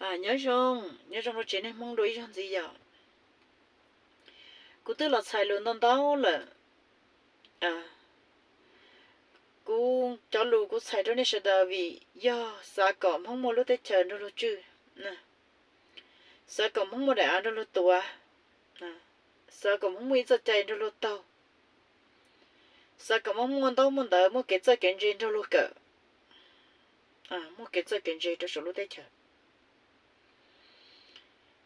Nyob zoo, nyob zoo rau tsev neeg Hmoob dua ib zaug ntxiv yom. Kuv twb los txhais lus ntau ntau lawm. Kuv cov lus kuv txhais rau nej sawv daws vim yog xav kom Hmoob muaj lub teb chaws nrog luag tswj, xav kom Hmoob muaj daim av nrog luag tuav, xav kom Hmoob muaj ib txoj cai nrog luag taug, xav kom Hmoob muaj ntaub muaj ntawv, muaj kev txawj kev ntse nrog luag kawm, muaj kev txawj kev ntse rau saum lub teb chaws.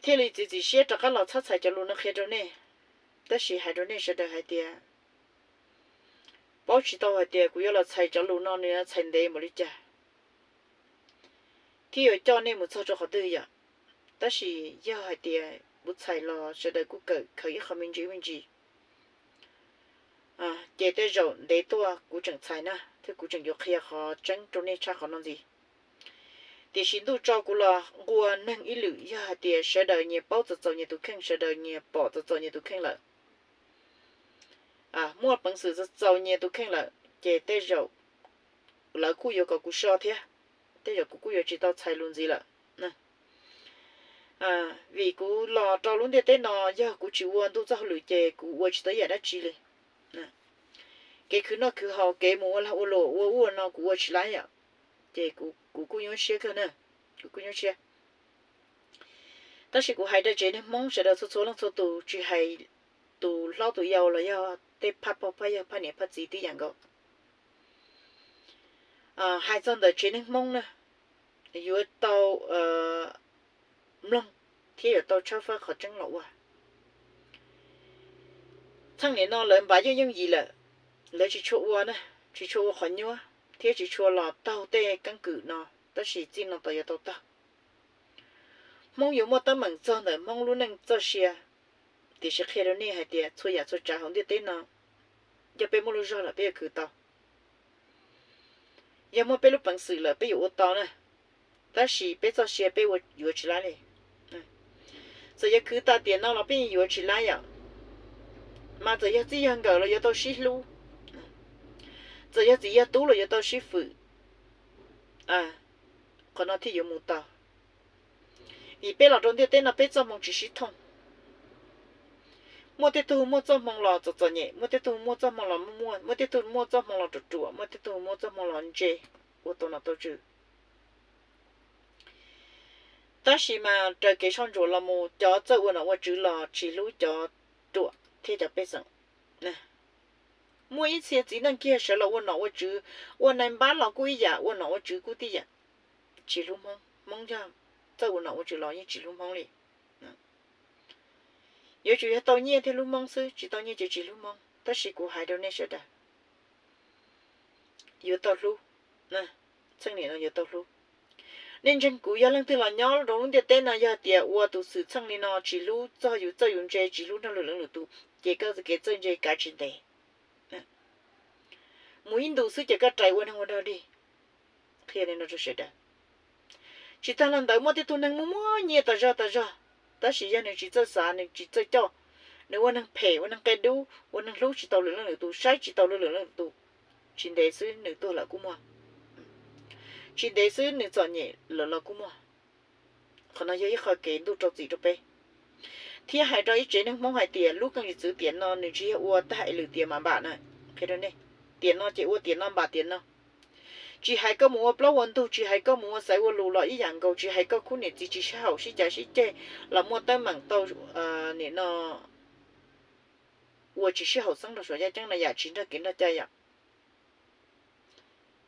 Thiaj li txiav txim siab rov qab los txhab txhais cov lus no qhia rau nej. Tab sis hais rau nej sawv daws hais tias, paub tsis tau hais tias kuv yuav los txhais cov lus no nws yuav txhais ntev npaum li cas thiab yuav coj nej mus txog rau qhov twg yom. Tab sis yog hais tias kuv txhais los sawv daws kuj kawm khaws ib qho me ntsis me ntsis, ces tej zaum ntev tuaj kuv tseem txhais na thiab kuv tseem yuav qhia qhov tseeb rau nej tshaj qhov no ntxiv. Tiam sis ntuj tso kuv los nqua neeg ib lwm, yog hais tias sawv daws nyias paub txaus txaus nyias tus kheej, sawv daws nyias pom txaus txaus nyias tus kheej lawm, muaj peev xwm txaus txaus nyias tus kheej lawm, ces tej zaum lawv kuj yuav kom kuv so thiab, tej zaum kuv kuj yuav tsis tau txhais lus ntxiv lawm. Vim kuv los rau lub ntiaj teb no, yog kuv tsis ua ntuj txoj hauj lwm ces kuv ua tsis tau ib yam dab tsi li. Kev khwv noj khwv haus, kev mus ua lag ua luam ua ub ua no kuv ua tsis laib yom, ces kuv kuj nyuaj siab kawg na, kuv kuj nyuaj siab. Tab sis kuv hais rau tsev neeg Hmoob sawv daws txhua txhua leej txhua tus, tsis hais tus hlob tus yau los yog tej phaj pog phaj yawg phaj niam phaj txiv tib yam nkaus. Hais txog ntawm tsev neeg Hmoob na, yuav tau mloog thiab yuav tau tshawb fawb qhov tseeb los ua. Txheej niam no lawv npav yooj yooj yim lawm, lawv tsis tshua ua na, tsis tshua ua qhov nyuaj thiab tsis tshua los taug tej keeb kwm no, tab sis txij no tau yuav tau taug. Hmoob yuav muaj teeb meem txog ntawm Hmoob lub neej txoj sia, tiam sis qhia rau nej hais tias txhua yam txhua tsav hauv ntiaj teb no, yog peb muaj lub zog lawm peb yuav khwv tau. Yog muaj peb lub peev xwm lawm peb yuav ua tau na, tab sis peb txoj sia peb ua yuav tsis laib li. Txawm yog khwv tau tiam no los peb yeej yuav tsis laib yom, mas txawm yog txij yog nkawm los yuav tau sib hlub, txawm yog txiv yog tub los yuav tau sib fwm, qhov no thiaj yuav mus tau. Vim peb los rau ntiaj teb no peb txoj hmoo tsis sib thooj. Muaj tej tug muaj txoj hmoo los txom txom nyem, muaj tej tug muaj txoj hmoo los muaj muaj, muaj tej tug muaj txoj hmoo los ruam ruam, muaj tej tug muaj txoj hmoo los ntse, ua tau nom tau tswv. Tab sis mas raws kev soj ntsuam los mus cov txawj ua nom ua tswv los tsis hlub cov ruam thiab cov pej xeem. Muaj ib txhia txiv neej kiag sawv los ua nom ua tswv, ua nais npab los kuj ib yam, ua nom ua tswv kuj tib yam, tsis hlub Hmoob. Hmoob yog txawj ua nom ua tswv los yeej tsis hlub Hmoob li. Yuav tsum yog tau nyiaj thiaj hlub Hmoob xwb, tsis tau nyiaj ces tsis hlub Hmoob. Tab sis kuv hais rau nej sawv daws, yuav tau hlub, txheej niam no yuav tau hlub. Nej ntseeg kuv, yog leej twg los nyob rau lub ntiaj teb no yog tias ua tus xwm txheej li no tsis hlub txog yus txawj yus ntse, tsis hlub nrog lwm leej lwm tus, ces koj kev txawj ntse kav tsis ntev. Mus ib ntus xwb ces koj rais ua neeg ua dog dig. Qhia li no rau sawv daws. Tsis tag los ntawd muaj tej tug neeg muaj muaj nyiaj tas zog tas zog, tab sis yog nws tsis txawj xav, nws tsis txawj coj, nws ua neeg phem, ua neeg qia dub, ua neeg hlub tsis tau lwm leej lwm tus, saib tsis tau lwm leej lwm tus, tsis ntev xwb nws tuag lawm kuj muaj, tsis ntev xwb nws txom nyem lawm los kuj muaj. Qhov no yog ib qho kev ntuj rau txim rau peb. Thiab hais rau ib tsev neeg Hmoob hais tias lub keeb li txwv tiam no nws tsis yog ua tag es lwm tiam mam npam na. Qhia rau nej, tiam no ces ua tiam no npam tiam no. Tsis hais koj mus ua plaub ua ntug, tsis hais koj mus ua xaiv ua lus los ib yam nkaus, tsis hais koj khub niam txiv tsis sib haum sib cav sib ceg los muaj teeb meem tau nim no ua tsis sib haum xeeb rau saum yaj ceeb no yam tsis nrog kev nrog cai yom.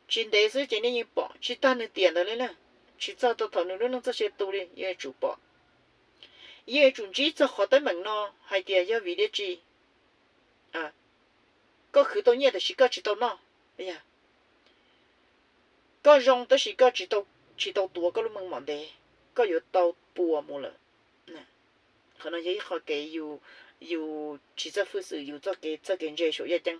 Tsis ntev xwb ces nej yeej pom tsis tag nws tiam ntawd li na. Tsis txog tau thaum nws lub neej txoj sia tu li yeej yuav tsum pom. Yeej yuav tsum ntsib txog qhov teeb meem no hais tias yog vim dab tsi. Koj khwv tau nyiaj tab sis koj tsis tau noj, koj zoo tab sis koj tsis tau tuav koj lub meej mom ntev, koj yuav tau puas mus lawm. Qhov no yog ib qho kev yus tsis txawj fwj xwm yus txoj kev txawj kev ntse saum yaj ceeb.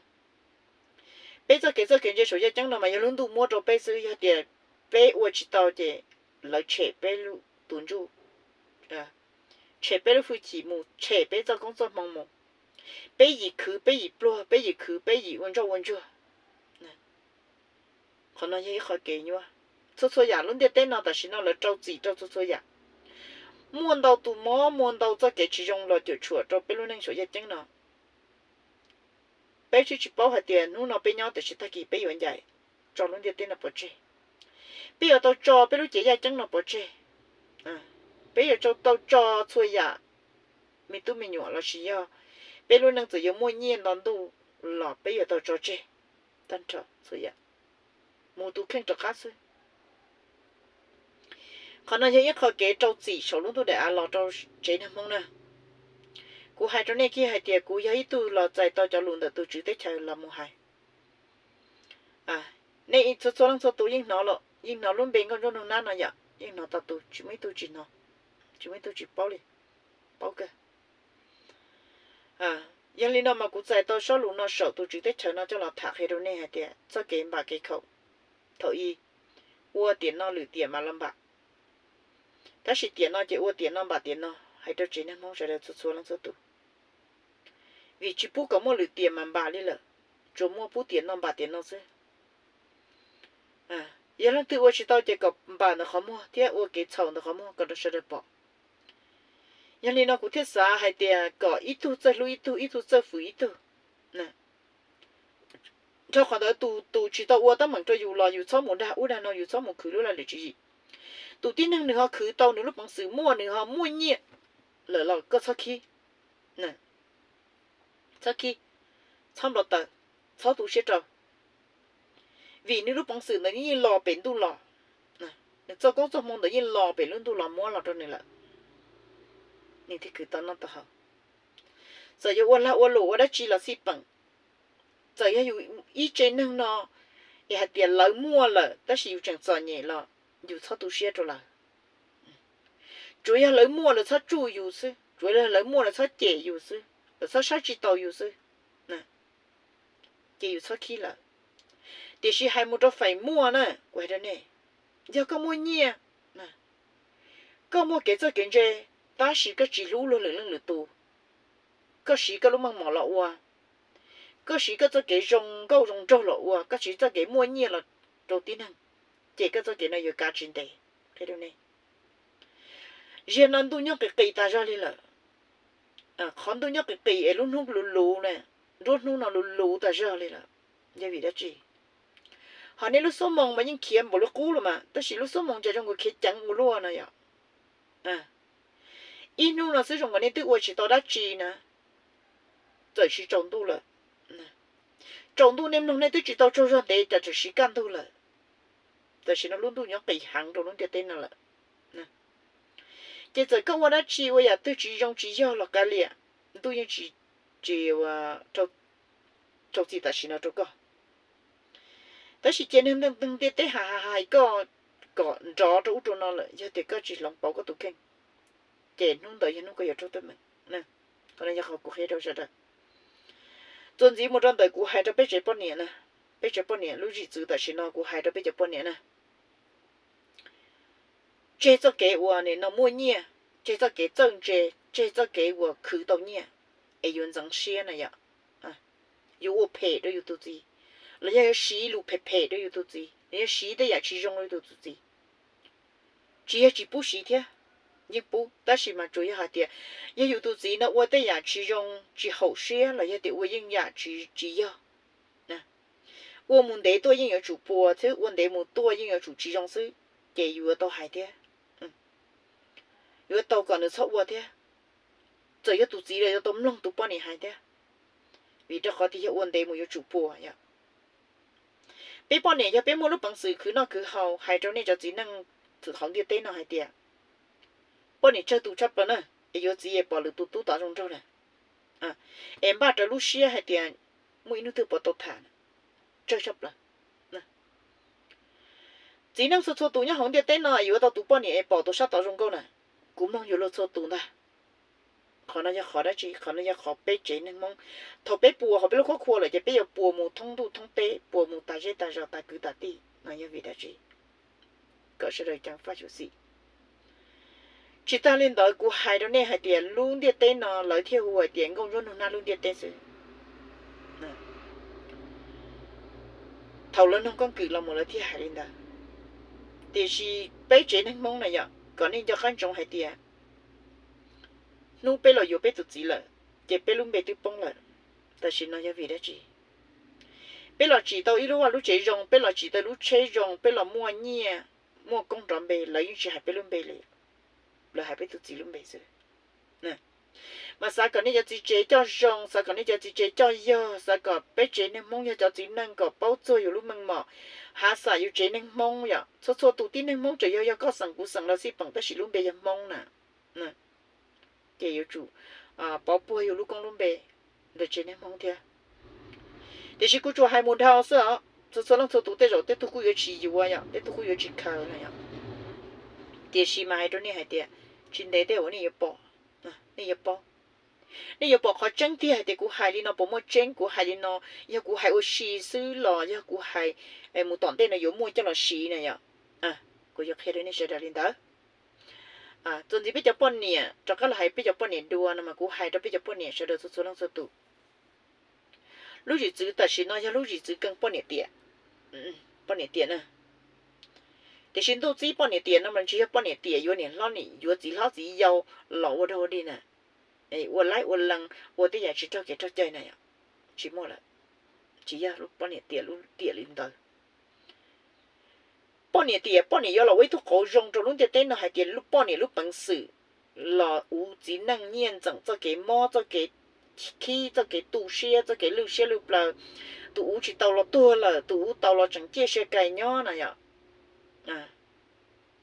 Peb txoj kev txawj kev ntse saum yaj ceeb no mas yog lub ntuj muab rau peb xwb, yog tias peb ua tsis tau ces lawv tshem peb lub tus ntsuj, tshem peb lub hwj chim mus, tshem peb txoj koob txoj hmoo mus. Peb yim khwv peb yim pluag, peb yim khwv peb yim ua ntsoj ua ntsuag. Qhov no yog ib qho kev nyuaj. Txhua txhua yam lub ntiaj teb no tam sim no lawv rau txim rau txhua txhua yam. muaj ntau tus mob, muaj ntau txoj kev tsis zoo los cuam tshuam rau peb lub neej saum yaj ceeb no. Peb twb tsis paub hais tias hnub no peb nyob tiam sis tag kis peb yuav ncaim tso lub ntiaj teb no pov tseg. Peb yuav tau tso peb lub cev yaj ceeb no pov tseg. Peb yuav tau tso txhua yam, me tub me nyuam lossis yog peb lub neej txawm yuav muaj nyiaj nto ntuj los peb yuav tau tso tseg tag nrho txhua yam, mus tus kheej rov qab xwb. Qhov no yog ib qho kev rau txim saum lub ntuj daim av los rau tsev neeg Hmoob na. Kuv hais rau nej kiag hais tias kuv yog ib tug los txais tau cov lus ntawm tus tswv teb chaws los mus hais. Nej txhua txhua leej txhua tus yeej hnov lawm, yeej hnov lub npe Nkauj Ntsuab Nug Nab no yom, yeej hnov tau tus tsis muaj ib tug tsis hnov, tsis muaj ib tug tsis paub li, paub kawg. Yog li no mas kuv txais tau sob lus no saum tus tswv teb chaws no coj los tham qhia rau nej hais tias txoj kev npam kev khaum thaum ub ua tiam no lwm tiam mas los npam. Tab sis tiam no ces ua tiam no npam tiam no, hais rau tsev neeg Hmoob sawv daws txhua txhua leej txhua tus. Vim tsis pub kom muaj lwm tiam mas npam li lawm, tsuas muaj pub tiam no npam tiam no xwb. Yog leej twg ua tsis tau ces kom npam ntawm qhov muag thiab ua kev txhaum ntawm qhov muag kom rau sawv daws pom. Yog li no kuv thiaj xav hais tias kom ib tug txawj hlub ib tug, ib tug txawj fwm ib tug. Dhau qhov ntawd tus, tus tsis tau ua teeb meem rau yus los yus txhob mus dag ub dag no, yus txhob mus khwv lub laj lwm tswv yim. Tus tib neeg nws ho khwv tau nws lub peev xwm muaj, nws ho muaj nyiaj lawm los koj txhob khib, txhob khib, txhob npau taws, txhob tu siab rau. Vim nws lub peev xwm ntawd yeej los pem ntuj los, nws txoj koob txoj hmoo ntawd yeej los pem lub ntuj los muab los rau nws lawm, nws thiaj khwv tau noj tau haus. Txawm yuav ua lag ua luam ua dab tsi los xij peem, txawm yog yus ib tsev neeg no es hais tias lawv muaj lawm tab sis yus tseem txom nyem los yus txhob tu siab rau lawv. Tsuav yog lawv muaj lawv txhob tsuj yus xwb, tsuav yog lawv muaj lawv txhob cem yus xwb, lawv txhob saib tsis taus yus xwb, ces yus txhob khib lawm. Tiam sis hais mus rau feem muaj na, kuv hais rau nej, yog koj muaj nyiaj, koj muaj kev txawj kev ntse, tab sis koj tsis hlub luag lwm leej lwm tus, koj siv koj lub meej mom los ua, koj siv koj txoj kev zoo nkauj zoo nraug los ua, koj siv txoj kev muaj nyiaj los rau tib neeg, ces koj txoj kev no yuav kav tsis ntev. Ziag no ntuj nyob qis qis tas zog li lawm. Qhov ntuj nyob qis qis es lub hnub luv luv na, nruab hnub no luv luv tas zog li lawm. Yog vim dab tsi? Ho nej lub xuab moos mas yeej khiav npaum li qub los mas, tab sis lub xuab moos cas zoo nkaus khiav ceev ua luaj no yom. Ib hnub no xwb zoo nkaus nej twb ua tsis tau dab tsi na, txawm siv tsaus ntuj lawm. Tsaus ntuj nej mloog nej twb tsis tau tsaug zog ntev cas txawm siv kaj ntug lawm. Tam sim no lub ntuj nyob qis heev rau lub ntiaj teb no lawm. Ces txawm koj ua dab tsi ua yam twg tsis zoo tsis yog los kav liam, ntuj yeej tsis, tsis rau txim tam sim no rau koj. Tab sis cia neeg ntiaj teb hais hais hais koj kom nrov rau ub rau no lawm, yog tias koj tsis hloov pauv koj tus kheej, ces hnub ntawd yog hnub koj yuav raug teeb meem. Qhov no yog qhov kuv qhia rau sawv daws. Txuas ntxiv mus rau ntawm kuv hais rau peb tsev poj niam na, peb tsev poj niam lub zim txwv tam sim no kuv hais rau peb cov poj niam na, tseg txoj kev uas nim no muaj nyiaj, tseg txoj kev txawj ntse, tseg txoj kev uas khwv tau nyiaj es yuav ntxeev siab na yom. Yuav ua phem rau yus tus txiv, los yog yuav siv lus phem phem rau yus tus txiv, los yog siv tej yam tsis zoo rau yus tus txiv. Tsis yog tsis pub siv thiab, yeej pub, tab sis mas tsuas yog hais tias yog yus tus txiv no ua tej yam tsis zoo tsis haum siab los yog tias ua yeej yam tsis, tsis yog, ua mus ntev tuaj yeej yuav tsum puas xwb, ua ntev mus tuaj yeej yuav tsum tsis zoo xwb, ces yuav tau hais thiab. Yuav tau kom nws txhob ua thiab. Txawm yog tus txiv los yuav tau mloog tus poj niam hais thiab, vim rau qhov tias yog ua ntev mus yuav tsum puas yom. Peb poj niam yog peb muaj lub peev xwm khwv noj khwv haus, hais rau nej cov txiv neej hauv ntiaj teb no hais tias poj niam tsawg tus tshaj plaws na, es yuav txiv es pom lwm tus tub tom zoo nraug na, es npaj raws lub siab hais tias muaj ib hnub twg puas tau tham, tsawg tshaj plaws. Txiv neej txhua txhua tus nyob hauv ntiaj teb no yuav tau tus poj niam es pom tus sab tod zoo nkauj na, kuv mloog yuav luag txhua tus ntag. Qhov no yog qhov dab tsi? Qhov no yog qhov peb tsev neeg Hmoob, thaum peb puas hauv peb lub qhuab qhua lawm ces peb yuav puas mus thoob ntuj thoob teb, puas mus tas zej tas zos tas kwv tas tij, no yog vim dab tsi? Kom sawv daws ceev faj xyuam xim. Tsis tas li ntawd kuv hais rau nej hais tias lub ntiaj teb no lawv thiaj hu hais tias nkauj ntsuab nug nab lub ntiaj teb xwb. Thaum lawv noog koj kwm los mus lawv thiaj hais li ntawd. Tiam sis peb tsev neeg Hmoob na yom, kom nej nco qab ntsoov hais tias Hnub peb los yuav peb tus txiv lawm, ces peb lub npe twb poob lawm. Tam sim no yog vim dab tsi? Peb los tsim tau ib lub vaj lub tsev zoo, peb los tsim tau lub tsheb zoo, peb los muaj nyiaj, muaj koob nrov npe, lawv yeej tsis hais peb lub npe li, lawv hais peb tus txiv lub npe xwb. Mas xav kom nej cov txiv tsev coj zoo, xav kom nej cov txiv tsev coj yog, xav kom peb tsev neeg Hmoob yog cov txiv neej kom paub txuag yus lub meej mom, hav xam yus tsev neeg Hmoob yom. Txhua txhua tus tib neeg Hmoob tseem yog, yog koj xeem kuv xeem los xij peem, tab sis lub npe yog Hmoob na. Ces yuav tsum paub puag yus lub koob lub npe ntawm tsev neeg Hmoob thiab. Tiam sis kuv tsuas hais mus dhau xwb os, txhua txhua leej txhua tus tej zaum tej tug kuj yuav tsis yuav yom, tej tug kuj yuav tsis khaws na yom. Tiam sis mas hais rau nej hais tias, tsis ntev tej uas nej yuav pom, nej yuav paub, nej yuav pom qhov tseeb tiag hais tias kuv hais li no puas muaj tseeb, kuv hais li no, yog kuv hais ua si xwb los yog kuv hais mus tom ntej no yuav muaj coj los siv na yom. Kuv yuav qhia rau nej sawv daws li ntawd. Txuas ntxiv peb cov poj niam, rov qab los hais peb cov poj niam dua no mas kuv hais rau peb cov poj niam sawv daws txhua txhua leej txhua tus. Lub zwm txwv tam sim no yog lub zwm txwv keej poj niam tiam, poj niam tiam na. Tiam sis ntuj txib poj niam tiam no mas tsis yog poj niam tiam yuav niam hlob, yuav txiv hlob txiv yau los ua dog ua dig na, ua laib ua lees, ua tej yam tsis raug kev raug cai na, tsis muaj lawm. Tsis yog poj niam tiam lub tiam li ntawd. Poj niam tiam, poj niam yuav los ua ib tug qauv zoo rau lub ntiaj teb no hais tias poj niam lub peev xwm los uv txiv neej nyiaj ntxeem txoj kev mob, txoj kev khib, txoj kev tu siab, txoj kev lwj siab lwj plawv. Tus uv tsis tau los tuag lawm, tus uv tau los tseem ciaj sia kais nyob na yom.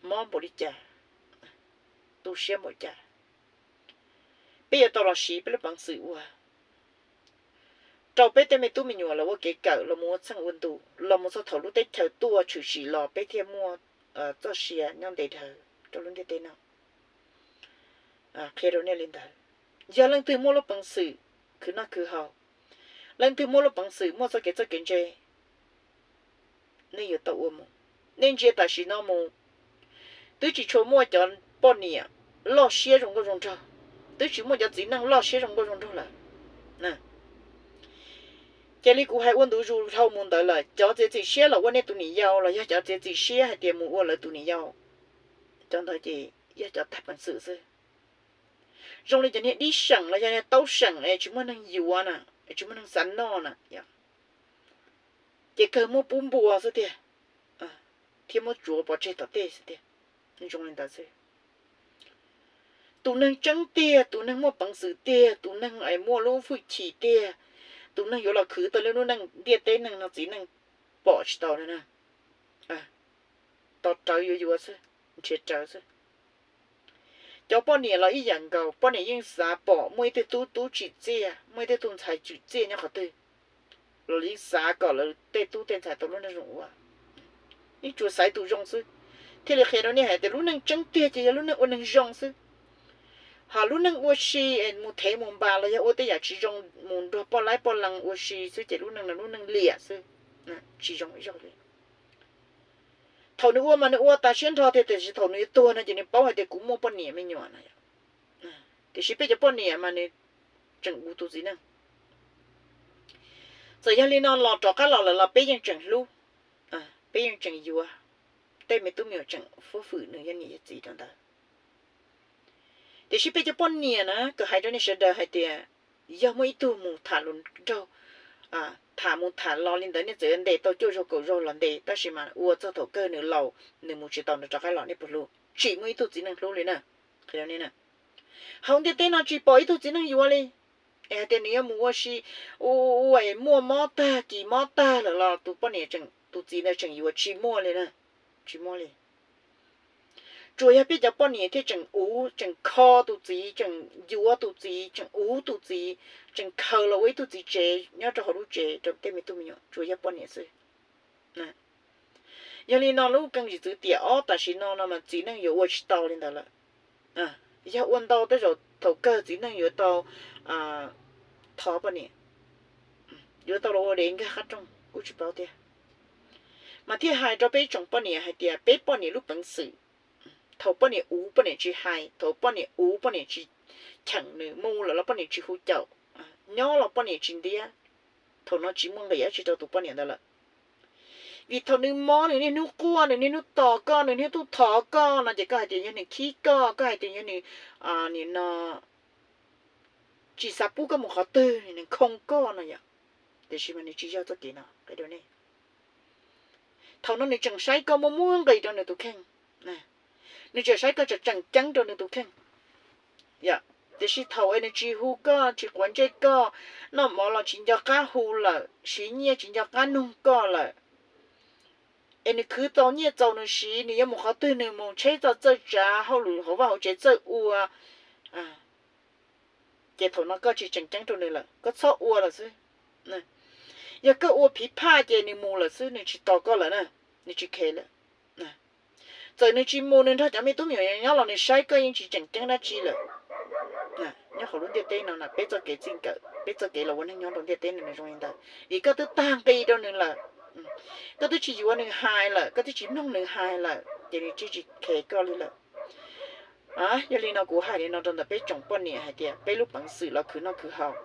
Mob npaum li cas, tu siab npaum cas, peb yuav tau los siv peb lub peev xwm ua rau peb tej me tub me nyuam los ua kev kawm, los mus ua txheej ua ntu, los mus txog thaum lub teb chaws tuaj tshwm sim los peb thiaj muaj txoj sia nyob ntev dhawv rau lub ntiaj teb no. Qhia rau nej li ntawd, yog leej twg muaj lub peev xwm khwv noj khwv haus, leej twg muaj lub peev xwm muaj txoj kev txawj kev ntse, nej yuav tau ua mus. Nej ntsia tam sim no mus, twb tsis tshua muaj cov poj niam loj siab zoo nkauj zoo nraug, twb tsis muaj cov txiv neej loj siab zoo nkauj zoo nraug lawm. Cia li kuv hais ua ntu zus dhau mus ntawd lawm, cov txiav txim siab los ua nej tus niam yau los yog cov txiav txim siab hais tias mus ua lawv tus niam yau, cov ntawd ces yog cov tag peev xwm xwb. Zoo li cov niag dib seem los yog niag taub seem es tsis muaj neeg yuav na, es tsis muaj neeg xav noj na, ces kawg muab pub npua xwb tiag, thiab muab tsuav pov tseg tom tej xwb tiag. Zoo li ntawd xwb. Tus neeg tseeb tiag, tus neeg muaj peev xwm tiag, tus neeg muaj lub hwj chim tiag, tus neeg yuav los khwv tau lub neej ntiaj teb neeg no txiv neej pom tsis tau li na. To rawv yuav yuav xwb, nrhiav rawv xwb. Cov poj niam los ib yam nkaus, poj niam yeej xav pom muaj ib tug tub tub tsim txiaj, muaj ib tug tub ntxhais tsim txiaj nyob qhov twg los yeej xav kom lawv tej tub tej ntxhais tau lub neej zoo ua. Yeej tsuas xaiv tus zoo xwb. Thiaj li qhia rau nej hais tias lub neej tseeb tiag ces yog lub neej ua neeg zoo xwb. Ho lub neej ua si es mus thev mus npas los yog ua tej yam tsis zoo mus nrog poj laib poj lees ua si xwb ces lub neej no lub neej liam xwb, tsis zoo ib zaug li. Thaum nws ua mas nws ua tas siab nrho tiag, tiam sis thaum nws yuav tuag no ces nws paub hais tias kuv muaj poj niam me nyuam na. Tiam sis peb cov poj niam mas nws tseem uv tus txiv neej. Txawm yog li no los rov qab los lawm los peb yeej tseem hlub, peb yeej tseem yuav, tej me tub me nyuam tseem fuab fwm nws yog niam yog txiv rau ntawd. Tiam sis peb cov poj niam na, kuv hais rau nej sawv daws hais tias, yog muaj ib tug mus tham hluas nraug, tham mus tham los li ntawd nej txawm yuav ntes tau cuaj zaug kaum zaug los ntes, tab sis mas ua txog thaum kawg nws laus nws mus tsis tau nws rov qab los nej puas hlub? Tsis muaj ib tug txiv neej hlub li na. Qhia rau nej na, hauv ntiaj teb no tsis pom ib tug txiv neej yuav li. Es hais tias nws yuav mus ua si, ua es muaj mob tag kis mob tag lawm los tus poj niam, tus txiv ntawd tseem yuav? Tsis muaj li na, tsis muaj li. Tsuas yog peb cov poj niam thiaj tseem uv tseem kho tus txiv, tseem yuav tus txiv, tseem uv tus txiv, tseem khaws los ua ib tug txiv tsev nyob rau hauv lub tsev rau tej me tub me nyuam, tsuas yog poj niam xwb. Yog li no lub keeb zwm txwv tiam ob tam sim no no mas txiv neej yuav ua tsis tau li ntawd lawm. Yog ua ntau tej zaum thaum kawg txiv neej yuav tau thov poj niam, yuav tau los ua dev nkag qab rooj kuj tsis paub tiag. Mas thiaj hais rau peb tsoom poj niam hais tias peb poj niam lub peev xwm, thaum poj niam uv poj niam tsis hais, thaum poj niam uv poj niam tsis cheem nws, mus lawm los poj niam tsis hu caum, nyob los poj niam tsis ntiab, thaum no tsis muaj nqis dab tsi rau tus poj niam ntawd lawm. Vim thaum nws mob nws niaj hnub quaj, nws niaj hnub tos koj, nws niaj hnub thov koj no ces koj hais tias yog nws khib koj, koj hais tias yog nws, nim no tsis xav pub koj mus qhov twg, nws khoo koj no yom. Tiam sis mas nws tsis yog txoj kev no, qhia rau nej. Thaum no nws tseem saib koj muaj muaj nqis rau nws tus kheej, nws tseem saib koj tseem tseem ceeb rau nws tus kheej. Tiam sis thaum es nws tsis hu koj, tsis quav ntsej koj, noj mov los tsis nco qab hu lawm, siv nyiaj tsis nco qab nug koj lawm, es nws khwv txaus nyiaj txaus nws siv, nws yuav mus qhov twg nws mus, tsheb txawj txawj tsav, hauj lwm hauv vaj hauv tsev txawj ua, ces thaum no koj tsis tseem ceeb rau nws lawm, koj txhob ua lawm xwb. Yog koj ua phiv phaj ces nws mus lawm xwb, nws tsis tos koj lawm na, nws tsis khev lawm. Txawm nws tsis mus, nws nrog cov me tub me nyuam nyob los nws saib koj yeej tsis tseem ceeb dab tsi lawm. Nyob hauv lub ntiaj teb no na, peb txoj kev txij nkawm, peb txoj kev los ua neej nyob rau ntiaj teb no nws zoo li ntawd, vim koj twb tag nqi rau nws lawm, koj twb tsis yuav nws hais lawm, koj twb tsis mloog nws hais lawm, ces nws tsis tsis khev koj li lawm. Yog li no kuv hais li no rau ntawm peb tsoom poj niam hais tias peb lub peev xwm los khwv noj khwv haus.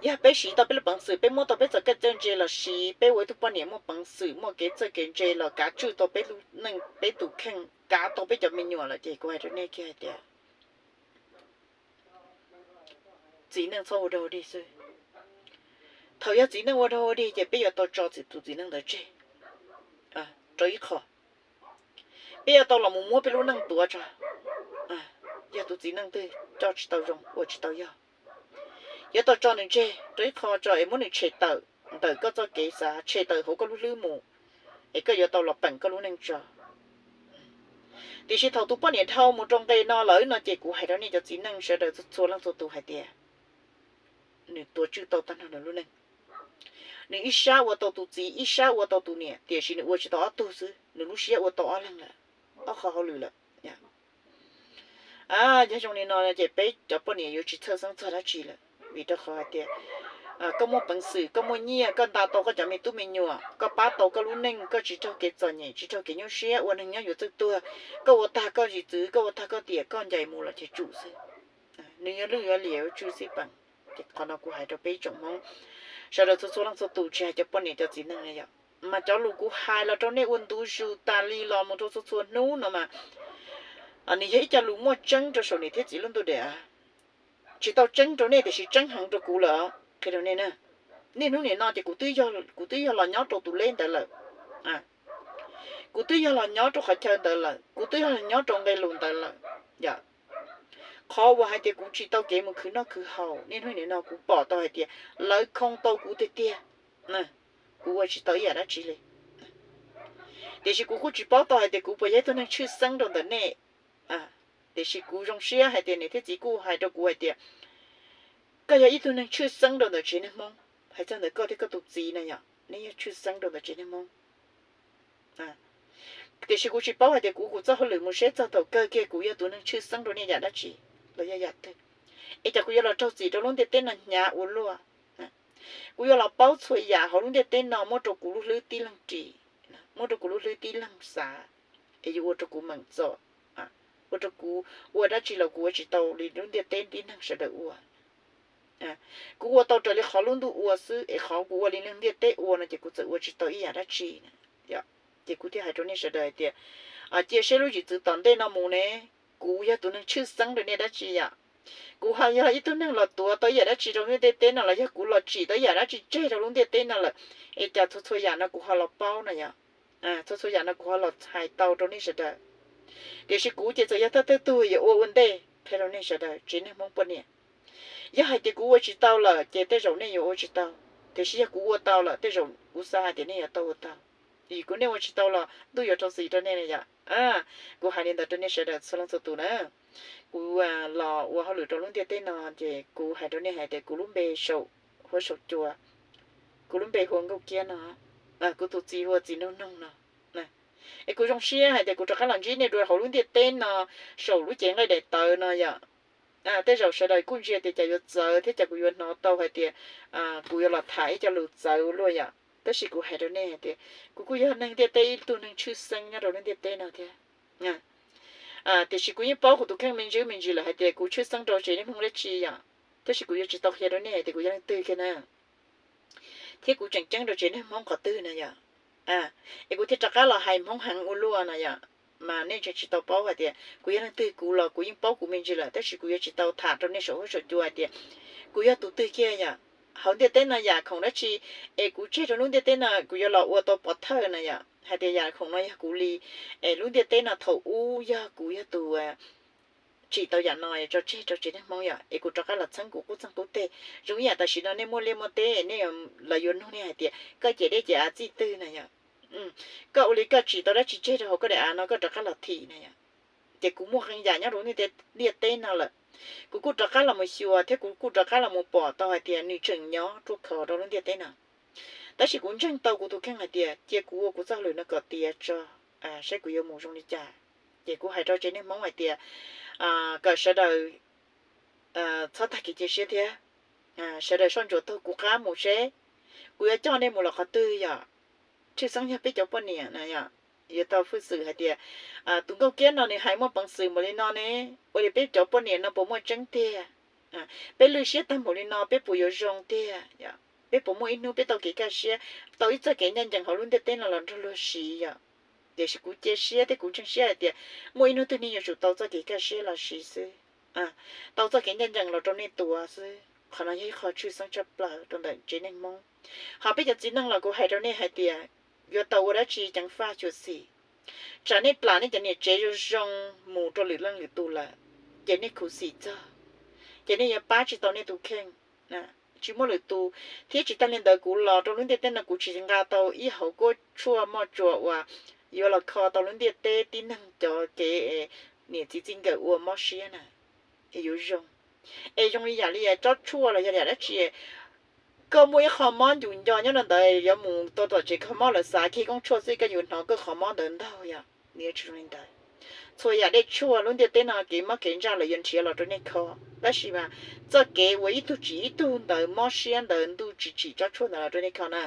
Yog peb siv tau peb lub peev xwm, peb muab tau peb txoj kev txawj ntse los siv, peb ua ib tug poj niam muaj peev xwm, muaj kev txawj kev ntse los kav tswj tau peb lub neej, peb tus kheej, kav tau peb cov me nyuam lawm, ces kuv hais rau nej kiag hais tias txiv neej txhob ua dog ua dig xwb. Thaum yog txiv neej ua dog ua dig ces peb yuav tau tso tus txiv neej ntawd tseg rau ib qho. Peb yuav tau los mus muab peb lub neej tuav tso. Yog tus txiv neej twg coj tsis tau zoo, ua tsis tau yog, yuav tau tso nws tseg rau ib qho tso es muab nws tshem tawm ntawm koj txoj kev xav, tshem tawm hauv koj lub hlwb mus, es koj yuav tau los peem koj lub neej tso. Tiam sis thaum tus poj niam dhau mus rau nqe no lawm no ces kuv hais rau nej cov txiv neej sawv daws txhua leej txhua tus hais tias nws tuav tswj tau tag nrho nws lub neej. Nws ib sab ua tau tus txiv, ib sab ua tau tus niam, tiam sis nws ua tsis tau ob tug xwb, nws lub siab ua tau ob leeg lawm, ob qho hauj lwm lawm. Yog zoo li no ces peb cov poj niam yuav tsis txhawj xeeb txog dab tsi lawm, vim rau qhov hais tias koj muaj peev xwm, koj muaj nyiaj, koj nta tau koj cov me tub me nyuam, koj pab tau koj lub neej, koj tsis raug kev txom nyem, tsis raug kev nyuaj siab, ua neeg nyob yuav txawj tuag, koj ua tag koj zim txwv, koj ua tag koj tiam, koj ncaim mus los ces tsum xwb. Nws yuav lwj yuav liam yuav tsw xij peem. Ces qhov no kuv hais rau peb tsoom Hmoob sawv daws txhua txhua leej txhua tus, tsis hais cov poj niam cov txiv neej na yom, mas cov lus kuv hais los rau nej ua ntu zus tas li los mus rau txhua txhua hnub no mas nws yog ib co lus muaj tseeb rau saum niam thiab txiv lub ntuj daim av. Tsis tau tseeb rau nej tiam sis tseeb heev rau kuv lawm, qhia rau nej na. Niaj hnub nim no ces kuv twb yog los nyob rau tus leb ntawd lawm, kuv twb yog los nyob rau qhov chaw ntawd lawm, kuv twb yog los nyob rau nqe lus ntawd lawm. Yom, qhov uas hais tias kuv tsis tau kev mus khwv noj khwv haus, niaj hnub nim no kuv pom tau hais tias lawv khoo tau kuv tiag tiag, kuv ua tsis tau ib yam dab tsi li. Tiam sis kuv kuj tsis paub tau hais tias kuv puas yog ib tug neeg tshwj xeeb rau ntawm nej. Tiam sis kuv zoo siab hais tias niam thiab txiv kuj hais rau kuv hais tias koj yog ib tug neeg tshwj xeeb rau ntawm tsev neeg Hmoob. Hais txog ntawm koj thiab koj tus txiv na yom, nej yog tshwj xeeb rau ntawm tsev neeg Hmoob. Tiam sis kuv tsis paub hais tias kuv kuv txoj hauj lwm mus seb txog thaum kawg kiag kuv yog tus neeg tshwj xeeb rau nej yam dab tsi los yog yam twg, es cas kuv yuav los raug txim rau lub ntiaj teb no hnyav ua luaj. Kuv yuav los paub txhua yam hauv lub ntiaj teb no muab rau kuv lub hlwb tib leeg ris, muab rau kuv lub hlwb tib leeg xav, es yuav ua rau kuv meem txom, ua rau kuv ua dab tsi los kuv ua tsis tau li lub ntiaj teb tib neeg sawv daws ua. Kuv ua tau raws li qhov lub ntuj ua xwb, es qhov kuv ua li neeg ntiaj teb ua no ces kuv txawm ua tsis tau ib yam dab tsi. Ces kuv thiaj hais rau nej sawv daws hais tias, cia seb lub zim txwv tom ntej no mus ne, kuv yog tus neeg tshwj xeeb rau nej dab tsi yom? Kuv ho yog ib tug neeg los tuav tau ib yam dab tsi rau lub ntiaj teb no los yog kuv los tsim tau ib yam dab tsi tseg rau lub ntiaj teb no lawm, es cas txhua txhua yam no kuv ho los paub no yom? Txhua txhua yam no kuv ho los hais tau rau nej sawv daws. Tiam sis kuv ces txawm yog thawj thawj tug yuav ua ua ntej qhia rau nej sawv daws tsev neeg Hmoob poj niam. Yog hais tias kuv ua tsis tau lawm ces tej zaum nej yuav ua tsis tau, tiam sis yog kuv ua tau lawm tej zaum kuv xav hais tias nej yuav tau ua tau. Vim kuv, nej ua tsis tau los ntuj yuav rau txim rau nej na yom. Kuv hais li ntawd rau nej sawv daws txhua leej txhua tus na. Kuv los ua hauj lwm rau lub ntiaj teb no ces kuv hais rau nej hais tias kuv lub npe saum huab saum cua, kuv lub npe hu ua Nkauj Kiab no, kuv tus txiv hu ua Txiv Noog Noog no. Es kuv zoo siab hais tias kuv rov qab los ntsib nej dua hauv lub ntiaj teb no, saum lub cev nqaij daim tawv no yom. Tej zaum sawv daws kuj ntsia tias cas yuav txawv thiab cas kuv yuav hnov tau hais tias kuv yuav los tham ib co lus txawv ua luaj yom. Tab sis kuv hais rau nej hais tias kuv kuj yog neeg ntiaj teb ib tug neeg tshwj xeeb nyob rau lub ntiaj teb no thiab. Tiam sis kuv yeej paub kuv tus kheej me ntsis me ntsis lawm hais tias kuv tshwj xeeb rau tsev neeg Hmoob dab tsi yom. Tab sis kuv yuav tsis tau qhia rau nej hais tias kuv yog leej twg kiag na, thiab kuv tseem ceeb rau tsev neeg Hmoob qhov twg na yom. Es kuv thiaj rov qab los hais Hmoob heev ua luaj no yom. mas nej tseem tsis tau paub hais tias kuv yog leej twg, kuv los kuv yeej paub kuv me ntsis lawm, tab sis kuv yuav tsis tau tham rau nej saum huab saum cua hais tias kuv yog tus twg kiag yom. Hauv ntiaj teb no yam khoom dab tsi es kuv tseg rau lub ntiaj teb no kuv yuav los ua tau pov thawj na yom, hais tias yam khoom no yog kuv li, es lub ntiaj teb no thaum ub yog kuv yog tus tsim tau yam no tso tseg rau tsev neeg Hmoob yom, es kuv rov qab los txheeb kuv qub txeeg qub teg. Zoo ib yam tam sim no nej muaj liaj muaj teb, nej, lawv yuav nug nej hais tias koj ciam dej ciam av txij twg na yom. Koj ua li koj tsim tau dab tsi tseg rau hauv koj daim av no koj rov qab los thim na yom. Ces kuv muaj qee yam nyob rau ntiaj teb no lawm, kuv kuj rov qab los mus xyuas thiab kuv kuj rov qab los mus pom tau hais tias nws tseem nyob ruaj khov rau lub ntiaj teb no. Tab sis kuv ntseeg tau kuv tus kheej hais tias cia kuv ua kuv txoj hauj lwm no kom tiav tso, saib kuv yuav mus zoo li cas. Ces kuv hais rau tsev neeg Hmoob hais tias kom sawv daws txhob tag kev cia siab thiab, sawv daws soj ntsuam taug kuv qab mus seb kuv yuav coj nej mus los qhov twg yom. Tshwj xeeb yog peb cov poj niam na yom, yuav tau hwj xwm hais tias tus Nkauj Kiab no nws hais muaj peev xwm npaum li no ne, ua li peb cov poj niam no puas muaj tseeb tiag? Peb lwj siab tag npaum li no peb puas yuav zoo tiag? Peb puas muaj ib hnub peb tau kev kaj siab, tau ib txoj kev ncaj ncees hauv lub ntiaj teb no los nrog luag siv yom? Tiam sis kuv cia siab thiab kuv ntseeg siab hais tias muaj ib hnub twg nej yuav tsum tau txoj kev kaj siab los siv xwb, tau txoj kev ncaj ncees los rau nej tuav xwb. Qhov no yog ib qho tshwj xeeb tshaj plaws rau ntawm tsev neeg Hmoob. Ho peb cov txiv neej los kuv hais rau nej hais tias yuav tau ua dab tsi ceev faj xyuam xim. Tsam nej plam nej cov niam tsev zoo zoo mus rau lwm leej lwm tus lawm, ces nej khuv xim txog, ces nej yuav pab tsis tau nej tus kheej, tsis muaj lwm tus. Thiab tsis tag li ntawd kuv los rau lub ntiaj teb no kuv tsis nqa tau ib hauv kuab tshuaj moj tsuas uas yuav los kho tau lub ntiaj teb tib neeg cov kev niam txiv txij nkawm ua mob siab na, es yuav zoo. Es zoo li yam li tsob tshuaj los yog yam dab tsi, koj muaj ib qho mob ncus nco nyob rau ntawd yuav mus tau tom tsev kho mob lawv xav kiag koob tshuaj xwb koj yuav hnov koj qhov mob ntawd ntaug yom, nws yuav tsis zoo li ntawd. Txhua yam dej tshuaj lub ntiaj teb no kev mob kev ntsaj lawv yuav nrhiav los rau nej kho, tab sis mas txoj kev uas ib tug tsim ib tug ntawd mob siab ntawd ntuj tsis tsim tsob tshuaj ntawd los rau nej kho na.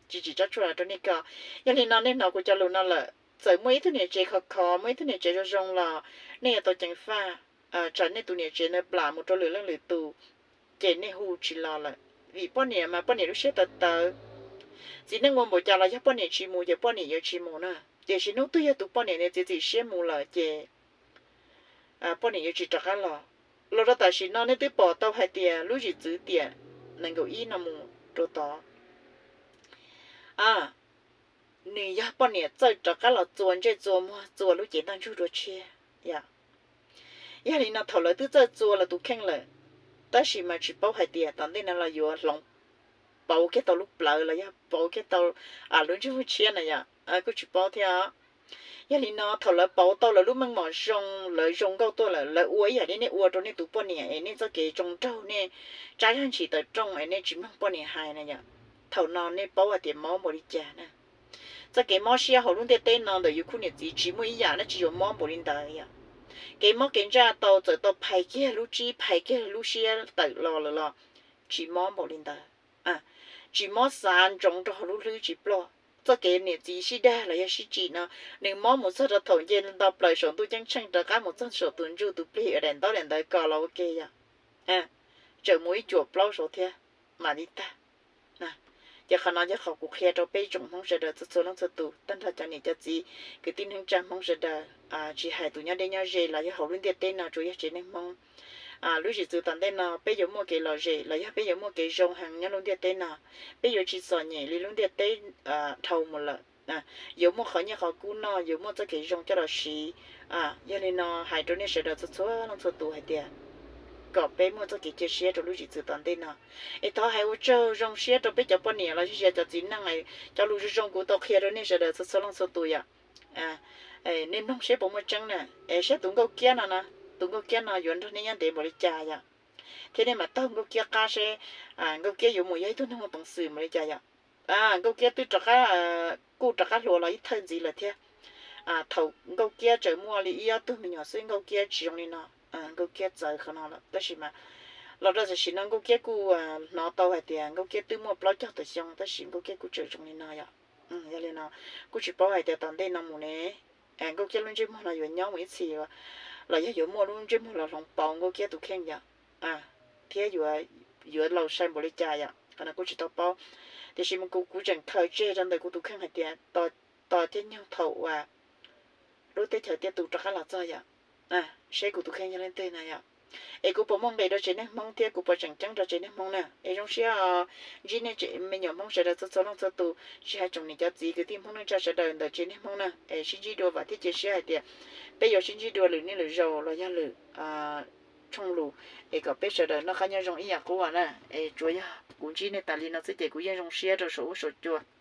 Tsis tsim tsob tshuaj los rau nej kho. Yog li no nej hnov kuv cov lus no lawm, txawm muaj ib tug niam tsev khov kho, muaj ib tug niam tsev zoo zoo los nej yuav tau ceev faj. Tsam nej tus niam tsev ntawd plam mus rau lwm leej lwm tus, ces nej hu tsis los lawm. Vim poj niam mas poj niam lub siab tawv tawv. Txiv neej ua npaum cas los yog poj niam tsis mus ces poj niam yuav tsis mus na. Tiam sis hnub twg yog tus poj niam ntawd txiav txim siab mus lawm ces poj niam yuav tsis rov qab los. Los rau tam sim no nej twb pom tau hais tias lub zim txwv tiam nees nkaum ib no mus rau tod, nws yog poj niam txawj rov qab los txua ntsej txua muag txua lub cev ntaj ntsug dua tshiab. Yog li no thaum lawv twb txawj txua lawv tus kheej lawm, tab sis mas tsis paub hais tias tom ntej no los yuav hloov pauv kiag tau lub plawv los yog pauv kiag tau lub ntsej muag tshiab na yom, kuj tsis paub thiab. Yog li no thaum lawv pauv tau lawv lub meej mom zoo, lawv zoo nkauj tuaj lawm, lawv ua ib yam li nej ua rau nej tus poj niam es nej txoj kev tsoo raug, nej tsab zaj ntshis tawm rooj es nej tsis mloog poj niam hais na yom. Thaum no nej paub hais tias mob npaum li cas na. Txoj kev mob siab hauv lub ntiaj teb no ntawm yus khub niam txiv tsis muaj ib yam dab tsi yuav mob npaum li ntawd yom. Kev mob kev ntsaj tau txawm tau phais kiag lub tsib phais kiag lub siab tawm los lawm los tsis mob npaum li ntawd. Tsis mob xav ntsoov rau hauv lub hlwb tsis ploj. Txoj kev niam txiv sib dag los yog sib tsim no, nws mob mus txog rau thaum nce nto plaws saum ntuj ceeb tsheej rov qab mus txog saum tus ntsuj tus plig uas daim ntaub daim ntawv kos los ua ke yom. Tseem mus ib cuam plaub saud thiab mam li tag. Ces qhov no yog qhov kuv qhia rau peb tsoom Hmoob sawv daws txhua txhua leej txhua tus, tag nrho cov niam cov txiv kwv tij neej tsa Hmoob sawv daws, tsis hais tus nyob deb nyob ze los yog hauv lub ntiaj teb no tsuas yog tsev neeg Hmoob. Lub zim txwv tom ntej no peb yuav muaj kev lom zem los yog peb yuav muaj kev zoo heev nyob lub ntiaj teb no, peb yuav tsis txom nyem li lub ntiaj teb dhau mus lawm. Yuav muaj qhov nyiaj qhov kub noj, yuav muaj txoj kev zoo coj los siv. Yog li no hais rau nej sawv daws txhua txhua leej txhua tus hais tias kom peb muaj txoj kev cia siab rau lub zim txwv tom ntej no, es thov hais ua tsaug zoo siab rau peb cov poj niam los yog cov txiv neej, cov lus zoo zoo kuv tau qhia rau nej sawv daws txhua txhua leej txhua tus yom. Nej mloog seb puas muaj tseeb na, es saib tus Nkauj Kiab no na, tus Nkauj Kiab no yuav nrog nej nyob ntev npaum li cas yom, thiab nej mam taug Nkauj Kiab qab seb Nkauj Kiab yuav mus yog ib tug neeg muaj peev xwm npaum li cas yom. Nkauj Kiab twb rov qab, kuj rov qab hluas los ib thawj ntxiv lawm thiab. Thaum Nkauj Kiab tseem muaj li ib ob tug me nyuam xwb Nkauj Kiab tsis zoo li no. Nkauj Kiab txawv qhov no lawm tab sis mas los rau tam sim no Nkauj Kiab kuj hnov tau hais tias Nkauj Kiab twb muaj plaub caug tawm xyoo tab sis Nkauj Kiab kuj tseem zoo li no yom. Yog li no kuj tsis paub hais tias tom ntej no mus ne, Nkauj Kiab lub ntsej muag no yuav nyob mus ib txhis los yog yuav muaj lub ntsej muag los hloov pauv Nkauj Kiab tus kheej yom, thiab yuav laus sai npaum li cas yom, qhov no kuj tsis tau paub. Tiam sis mas kuv kuv tseem khaws tseg rau ntawm kuv tus kheej hais tias tos thiab nyoog thaum uas teb chaws tiaj tus rov qab los txog yom. Seb kuv tus kheej yog leej twg na yom. Es kuv puas muaj nqis rau tsev neeg Hmoob thiab kuv puas tseem ceeb rau tsev neeg Hmoob na. Es zoo siab ntsib nej me nyuam Hmoob sawv daws txhua txhua leej txhua tus, tsis hais tsoom niam cov txiv kwv tij Hmoob neej tsa sawv daws ntawm tsev neeg Hmoob na. Es sib ntsib dua, vam thiab cia siab hais tias peb yuav sib ntsib dua lwm niaj lwm zaus los yog lwm tshooj lus, es kom peb sawv daws noj qab nyob zoo ib yam qub na. Es tsuas yog kuv ntsib nej tas li no xwb ces kuv yeej zoo siab rau saum huab saum cua.